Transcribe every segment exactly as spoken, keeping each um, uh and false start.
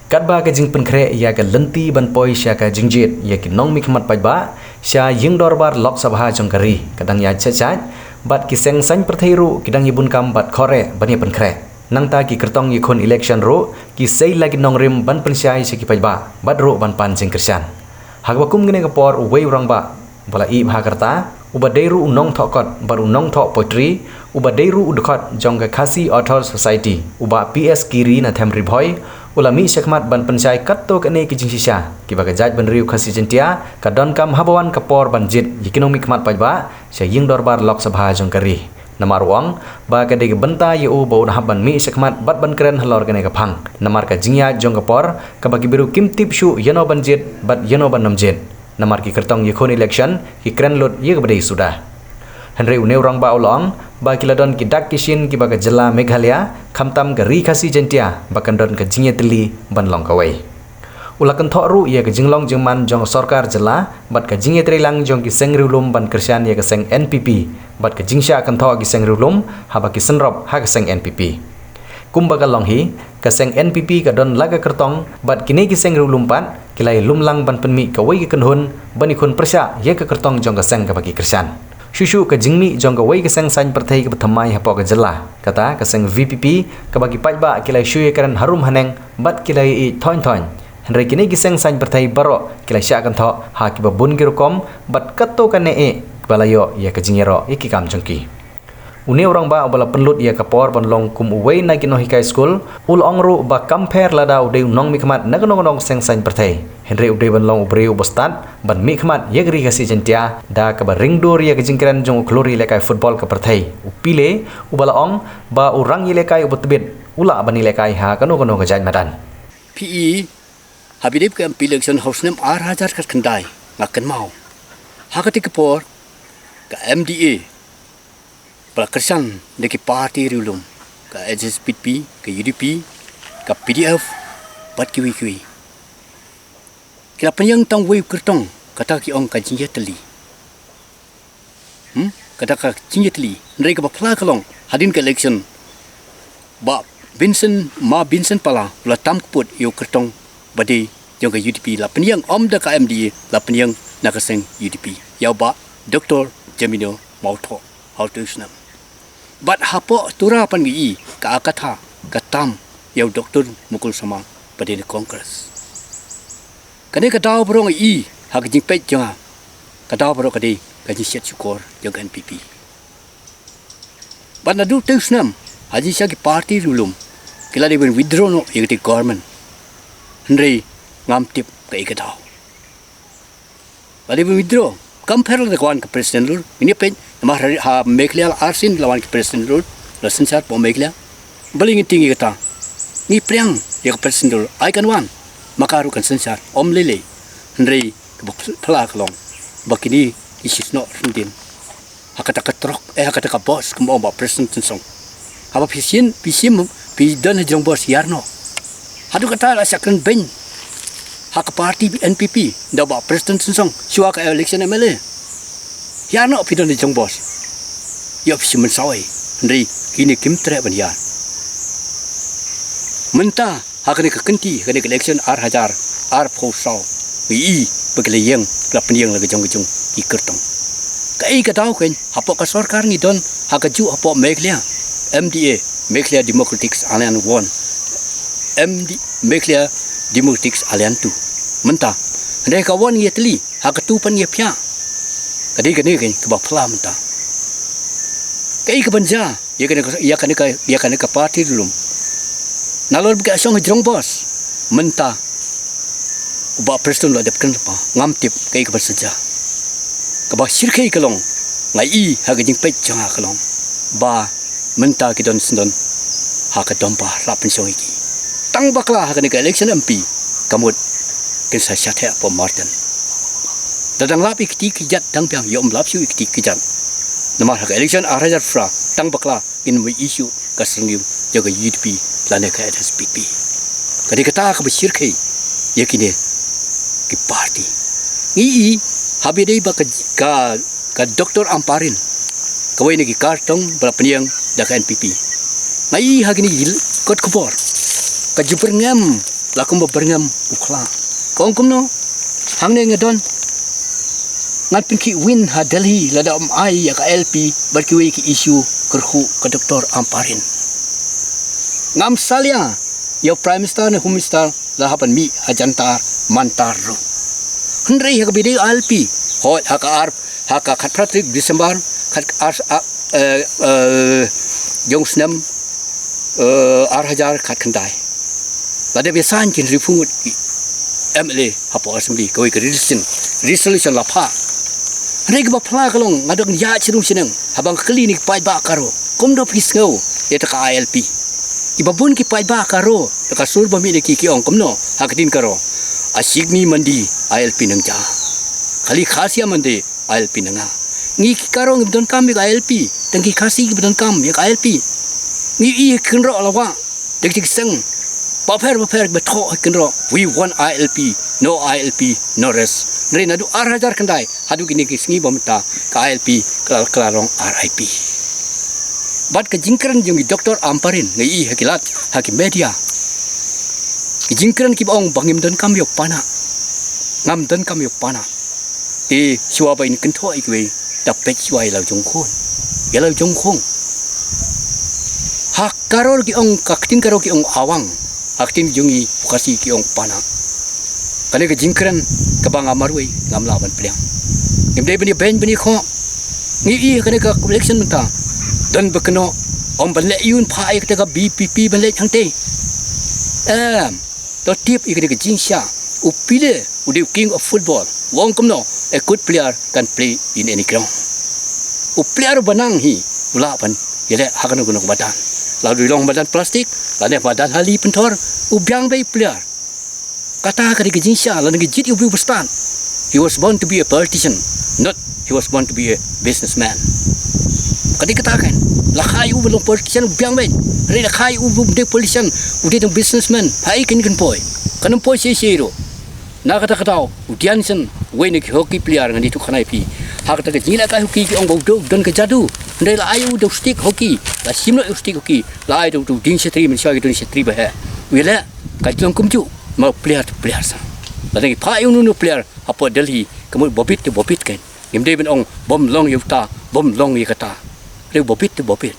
Katba ka jingpynkhreh ïa ka lynti ban poi sha ka jingjied ïa ki nongmihkhmat paidbah sha ïing dorbar Lok Sabha jong ka ri ka dang ïaid sha sha, bad ki seng saiñ pyrthei ruh ki dang ïa bun kam bad khore ban ïa pynkhreh. Nangta ki kyrtong ïakhun election ruh ki sei la ki nongrim ban pynshai sha ki paidbah bad ruh ban pan jingkyrshan. Ha kaba kum kane ka por uwei u rangbah uba la ih bha ka rta, uba dei ruh u nongthoh kot bad u nongthoh poetry, uba dei ruh u dkhot jong ka Khasi Authors Society, u Bah P S Kiri na Them Ri Bhoi, u la mih shakhmat ban pynshai katto katne ki jingshisha kiba ka jaitbynriew Khasi Jaintia ka donkam haba wan ka por ban jied ïa ki nongmihkhmat paidbah sha ïing dorbar Lok Sabha jong ka ri. Namar u ong ba ka dei ka bynta ïa u ba un hap ban mih shakhmat bad ban kren halor kane ka phang, namar ka jingïaid jong ka por kaba ki briew kim tip shuh ïano ban jied bad ïano ban ym jied. Namar ki kyrtong ïakhun election ki kren lut ïa kaba dei suda. Hynrei une u rangbah u la ong ba ki la don ki dak ki shin kiba ka jylla Meghalaya, khamtam ka ri Khasi Jaintia, ba kan don ka jingïatylli ban long kawei. U la kynthoh ruh ïa ka jinglong jingman jong ka sorkar jylla bad ka jingïatreilang jong ki seng riewlum ban kyrshan ïa ka seng N P P bad ka jingshah kynthoh ki seng riewlum haba ki synrop ha ka seng N P P. Kumba ka long hi, ka seng N P P ka don la ka kyrtong bad kine ki seng riewlum pat ki la ïalum lang ban pynmih kawei ka kynhun ban ïakhun pyrshah ïa ka kyrtong jong ka seng kaba ki kyrshan. Shuh shuh ka jingmih jong kawei ka seng saiñ pyrthei kaba thymmai hapoh ka jylla, kata ka seng V P P, kaba ki paidbah ki la shu ïakren harum haneng bad ki la ïeit thoiñ thoiñ. Hynrei kine ki seng saiñ pyrthei baroh ki la shah kynthoh ha kiba bun ki rukom bad katto katne eh ba la ïoh ïa ka jingïaroh ïa ki kam jong ki. Une u rangbah uba la pynlut ïa ka por ban long kum uwei na ki nonghikai skul u la ong ruh ba kam pher lada u dei u nongmihkhmat na kano kano ka seng saiñ pyrthei, hynrei u dei ban long u briew uba stad ban mihkhmat ïa ka ri Khasi Jaintia da kaba ring dur ïa ka jingkren jong u khlur ïalehkai football ka pyrthei, u Pele, uba la ong ba u rang ïalehkai uba tbit u lah ban ïalehkai ha kano kano ka jait madan. Phi i, haba dep ka M P election ha u snem ar hajar khatkhyndai, nga kynmaw, ha katei ka por ka M D A ba la kyrshan da ki party riewlum, ka H S P D P, ka U D P, ka P D F bad kiwei kiwei, ki la pynïeng tang uwei u kyrtong, kata ki ong ka jingïatylli. Hmm? Kata ka jingïatylli. Hynrei kaba phylla ka long, hadien ka election, Bah Vincent, Ma Vincent Pala u la tam kput ïa u kyrtong ba dei jong ka U D P, la pynïeng, ym da ka M D A, la pynïeng na ka seng U D P, ïa u Bah Doctor Jamino Mawthoh, ha utei u snem. Bad hapoh Tura pat ngi i ka Akatha ka tam ïa u Doctor Mukul Sangma ba dei na Congress. Kane ka daw baroh ngi i ha ka jingpeit jong nga, ka daw baroh ka dei ka jingshet shukor jong ka N P P. Bad naduh utei u snem, ha jingshisha ki party riewlum ki la dei ban withdraw noh ïa katei ka government. Hynrei ngam tip kaei ka daw. La dei ban withdraw. Kam pher lada ka wan ka president ruh. Ngin ïa peit, namar ha, ha Meghalaya la arsien la wan ki president ruh, la synshar hapoh Meghalaya. Balei ngin tieng ïa kata? Ngi pdiang ïa ka president ruh, ai kan wan, ma ka ruh kan synshar, ym lei lei. Hynrei kaba phylla ka long ba kine ki shisnoh ryndien ha kata ka trok, eh, ha kata ka bos, kumba ong Bah Prestone Tynsong. Haba phi sien, phi sien, phi don ha jrong bos, hiar noh. Haduh kata la shah kren beiñ ha ka party N P P da u Bah Prestone Tynsong shuwa ka election M L A. Hiar noh phi don ha jrong bos. Ïoh phi shu mynsaw ei. Hynrei kine kim treh ban hiar. Mynta ha kane ka kynti, ha kane ka election ar hajar arphew saw, ngi i ba ki la ïeng, ki la pynïeng la ka jong ka jong ki kyrtong. Kaei ka daw keiñ, hapoh ka sorkar ngi don ha kajuh hapoh Meghalaya, M D A, Meghalaya Democratic Alliance one, M D, Meghalaya Democratic Alliance two. Mynta, hynrei ka one ngi ïatylli, ha ka two pat ngi ïaphiah. Ka dei kane keiñ kaba phylla mynta. Kaei kaban jia ïa kane ka, ïa kane ka, ïa kane ka party riewlum? Nalor ba ki la shong ha jrong bos, mynta u Bah Prestone u la dep kren lypa, ngam tip kaei kaban sa jia. Kaba shyrkhei ka long, nga i ha ka jingpeit jong nga ka long ba mynta ki don sngewdon ha ka dorbar, la pynshong ïa ki. Tang bakla ha kane ka election M P, ka mut kin sa shah theh hapoh Martin. Da dang lap ïa ki kti ki jait dang biang, ïoh ym lap shuh ïa ki kti ki jait. Namar ha ka election ar hajar phra, tang bakla ngin ym ïohi shuh ka syrngiew jong ka U D P lane ka H S P D P. Ka dei kata kaba shyrkhei ïa kine ki party. Ngi i, haba ïadei bad ka, ka, ka Doctor Ampareen, kawei na ki kyrtong ba la pynïeng da ka N P P. Nga i ha kine ki kot khubor, ka ju byrngem La kumba byrngem u khla. Ka ong kumno? Hangne nga don. Ngan pynkhih win ha Delhi lada ym ai ïa ka I L P bad kiwei ki issue kyrkhu ka Doctor Ampareen. Ngam salia ïa u Prime Minister ne Home Minister la hap ban mih ha Jantar Mantar ruh. Hynrei ha kaba ïadei I L P, hooid ha ka ar, ha ka khatphra tarik December, khat ar, a, eh, eh, jong u snem, eh, ar hajar khatkhyndai. La dep ïa sign ki hynriewphew ngut ki M L A hapoh Assembly, kawei ka resolution, resolution la phah. Hynrei kaba phylla ka long, nga dang ïaid sha nong sha nong, haba nga kylli ïa ki paidbah Garo, kumno phi sngew ïa kata ka I L P? Kiba bun ki paidbah Garo, da ka sur ba mih na ki, ki ong kumno ha ka ktien Garo: Asigni mandi I L P nangja. Khali Khasi mandi I L P nanga. Ngi ki Garo ngim donkam ïa ka I L P, tang ki Khasi kiba donkam ïa ka I L P. Ngi ïohi ha ki kynroh la wah da ki seng bapher bapher, kiba thoh ha ki kynroh: We want I L P, no I L P, no rest. Hynrei naduh ar hajar khyndai haduh kine ki sngi ba mynta, ka I L P ka la, ka la long R I P. Bad ka jingkren jong i Doctor Ampareen nga ïohi ha ki lad, ha ki media, ki jingkren kiba ong ba ngim donkam ïa u Pana. Ngam donkam ïa u Pana. Te shuwa ba in kynthoh ïa kiwei, da peit shuwa ïa la u jong khun, ïa la u jong khun. Ha Garo ki ong, ka ktien Garo ki ong awang, ha ktien jong ngi Khasi ki ong Pana. Kane ka jingkren kaba nga marwei ngam lah ban pdiang. Ngim dei ban ïa beiñ ban ïa khoh. Ngi ïohi kane ka election mynta, don ba kynnoh, ong ban leh ïa u, phah ïa kata ka V P P ban leit hangtei. Em, to tip ïa kane ka jingshisha. U Pele u dei u king of football. U ong kumno: A good player can play in any ground. U player uba nang hi u lah ban ïaleh ha kano kano ka madan. La u dei long madan plastik, lane madan hali pynthor, u biang beit u player. Kata ka dei ka jingshisha, lada ngi jied ïa u briew ba stad. He was born to be a politician, not he was born to be a businessman. Ka dei kata kan. La kha ïa u ban long politician u biang beit. Hynrei la kha ïa u ban dei politician, u dei tang businessman. Haei kan kan poi? Kan ym poi shisha ruh. Na kata ka daw u Dhyan Chand, uwei na ki hockey player, ngan ïathuh khana ïa phi. Ha kata ka jingïalehkai hockey ki ong ba u don ka jadu. Hynrei la ai u da u stick hockey, la shim noh ïa u stick hockey, la ai da u, da u dieng shatri, mynshuwa ki don shatri ba heh. U ïaleh, ka long kumjuh, ma u player to player sa. Lada ngi phah ïa uno uno u player hapoh Delhi, ka mut ba bit te ba bit kan. Ngim dei ban ong bym long ïa uta, bym long ïa kata. Hynrei ba bit te ba bit.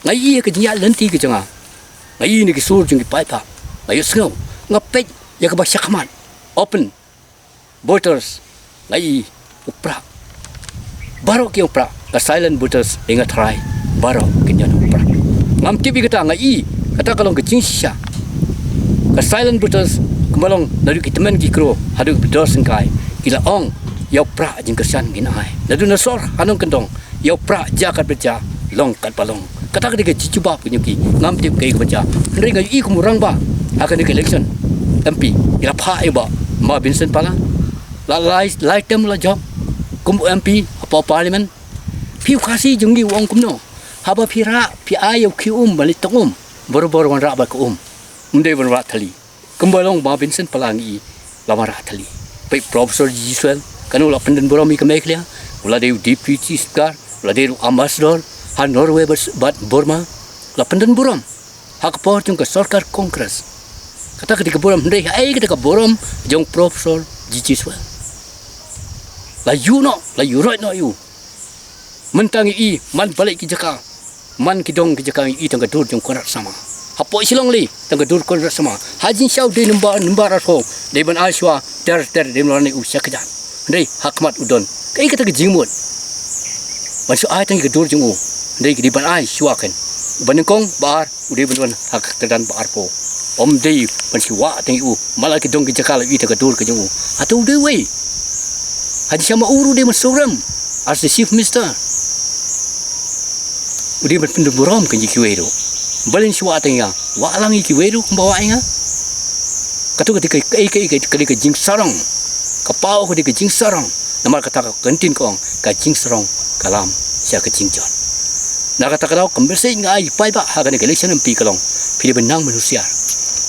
Nga ïohi ïa ka jingïaid lynti ka jong nga. Nga ïohi na ki sur jong ki paidbah. Nga ïohsngew. Nga peit ïa kaba shakhmat. Open borders, nga ïohi u prah. Baroh ki ïa u prah, ka silent voters, ïa nga tharai baroh kin ïa u prah. Ngam tip ïa kata, nga ïohi kata ka long ka jingshisha. Ka silent voters, kumba long naduh ki tymmen ki kro haduh ki borders syngkai, ki la ong ïa u prah jingkyrshan ngin ai. Naduh na sor ha nongkyndong, ïa u prah jia katba jia, long katba long. Kata ka dei ka jingjubab ka jong ki, ngam tip kaei kaba jia. Hynrei nga ïohi kum u rangbah ha kane ka election M P, ki la phah ïa u Bah Ma Vincent Pala. La lai, lai term la jop kum u M P hapoh Parliament. Phi u Khasi jong ngi u ong kumno? Haba phi rah, phi ai ïa u khie um ban leit tong um, barabor wanrah bad ka um. Ym dei wanrah thali. Kumba long Ma Vincent Pala ngi i, la wanrah thali. Peit Professor G G Swell, kane u la pyndon burom ïa ka Meghalaya, u la dei u Deputy Chief Speaker, u la dei u Ambassador ha Norway bad, bad Burma, la pyndon burom ha ka por jong ka sorkar Congress. Kata ka dei ka burom, hynrei haei kata ka burom jong Professor G G Swell? La ïuh noh, la ïuh roit noh ïa u. Mynta ngi i, man ba leit ki jaka, man ki dong ki jaka, ngi i tang ka dur jong Conrad Sangma. Hapoh Shillong lei tang ka dur Conrad Sangma. Ha jingshisha u dei number, number arphew, dei ban ai shuwa ter ter, dei ban lane u sha kjat. Hynrei ha khmat u don. Kaei kata ka jingmut? Ban shu ai tang ka dur jong u. Hynrei ki dei ban ai shuwa kan. Ba nyngkong, ba ar, u dei ban wan ha ka kyrdan ba arphew. Ym dei ban shu wah tang ïa u, ma la ki dong ki jaka la ïohi tang ka dur ka jong u. Hato u dei uwei? Ha jingshisha ma u ruh u dei ban shu rem as the chief minister. U dei ban pyndon burom kan ïa kiwei ruh. Balei shu wah tang ïa nga, wah lang ïa kiwei ruh kumba wah ïa nga. Kato ka dei ka, ka, ka, ka, ka dei ka jingsarong. Ka paw ka dei ka jingsarong. Namar kata ka ktien ka ong, ka jingsarong ka lam sha ka jingjot. Na kata ka daw ka message nga ai paidbah ha kane ka election M P ka long, phi dei ban nang ban husiar.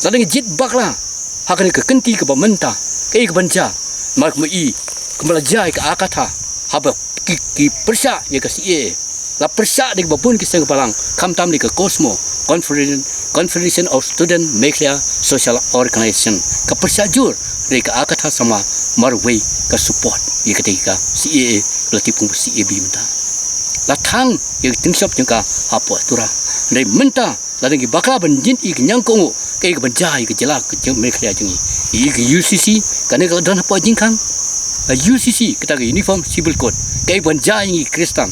Lada ngi jied bakla ha kane ka kynti kaba mynta, kaei kaban jia? Namar kumba i, kumba la jia ïa ka Akatha, haba ki, ki pyrshah ïa ka C A A, la pyrshah da kiba bun ki seng balang, khamtam da ka COSMO, Confederation Confederation of Student Meghalaya Social Organization ka pyrshah jur, hynrei ka Akatha Sangma marwei ka support ïa katei ka C A A, la tip kum C A B mynta. La thang ïa ka tyngshop jong ka hapoh Tura. Hynrei mynta la dang ki bakla ban jied ïa ka ñiang kohnguh, kaei kaban jia ïa ka jylla ka jong Meghalaya jong ngi. Ïa ka U C C, kane ka la don hapoh jingkhang. Ka U C C, kata ka Uniform Civil Code, kaei kaban jia ïa ngi Khristan.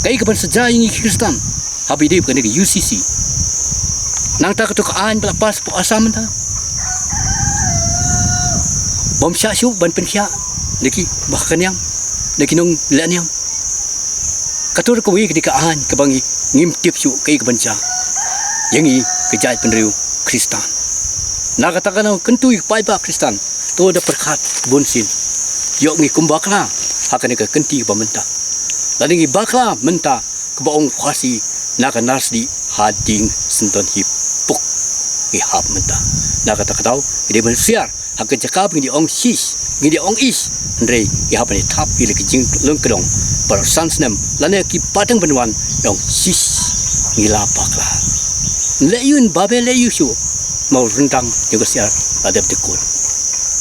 Kaei kaban sa jia ïa ngi Khristan. Haba ïadei bad kane ka U C C. Nangta kato ka aiñ ba la pass hapoh Assam mynta, bym shah shuh ban pynkhiah da ki ba ka niam, da ki nongleh niam. Kato ruh kawei ka dei ka aiñ kaba ngi ngim tip shuh kaei kaban jia ïa ngi ka jaitbynriew Khristan. Na kata ka daw kyntu ïa ki paidbah Khristan, to da pyrkhat bunsien. Ïoh ngi kum bakla ha kane ka kynti kaba mynta. Lada ngi bakla mynta, kaba ong Khasi, na ka Narsih hadien syndon hi puk. Ngi hap mynta. Na kata ka daw ngi dei ban husiar ha ka jaka ba ngi dei ong shish, ngi dei ong ish, hynrei ngi hap ban ïa thap ïa la ka jinglongkyndong. Baroh san snem lane ki pateng ban wan, ong shish, ngi la bakla. Leh ïa u babe, leh ïa u shuh, ma u ryndang jong ka syiar la dep dkut.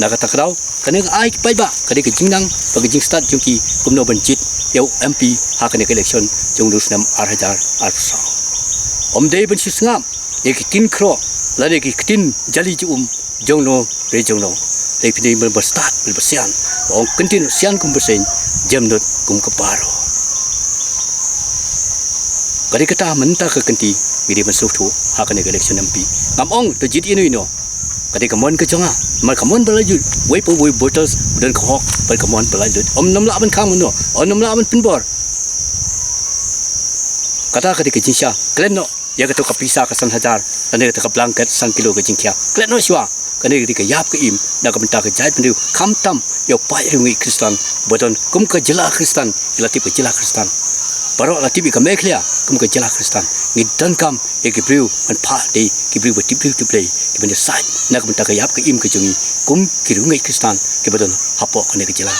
Na kata ka daw, kane ka ai ki paidbah ka dei ka jingnang bad ka jingstad jong ki kumno ban jied ïa u M P ha kane ka election jong u snem ar hajar arphew saw. Ym dei ban shu sngap ïa ki ktien khroh lane ki ktien jali jum jongno re jongno. Dei phi dei ban ba stad, ban ba sian. Ong kyntien sian kum ba seng, jem dot kum ka baroh. Ka dei kata mynta ka kynti ngi dei ban sngewthuh ha kane ka election M P. Ngam ong to jied ïano ïano. Ka dei ka mon ka jong nga. Namar ka mon ba la jut, wei pa wei voters u don ka hok bad ka mon ba la jut. Ym nym lah ban khang mynno, ym nym lah ban pynbor. Kata ka dei ka jingshisha. Klet noh ïa kato ka pisa ka san hajar, lane kato ka blanket san kilo ka jingkhia. Klet noh shuwa. Kane ka dei ka ïap ka im na ka bynta ka jaitbynriew, khamtam ïa u paidbah Khristan ba don kum ka jylla Khristan, la tip ka jylla Khristan. Baroh la tip ïa ka Meghalaya kum ka jylla Khristan. Ngi donkam ïa ki briew ban phah dei ki briew ba tip briew tip Blei, kiban ïasaid na ka bynta ka ïap ka im ka jong ngi kum ki riewngeit Khristan kiba don hapoh kane ka jylla.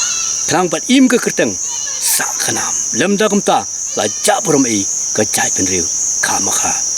Khnang ban im ka kyrteng sah ka nam. Lymda kumta, la jah burom ïa ka jaitbynriew khamkha.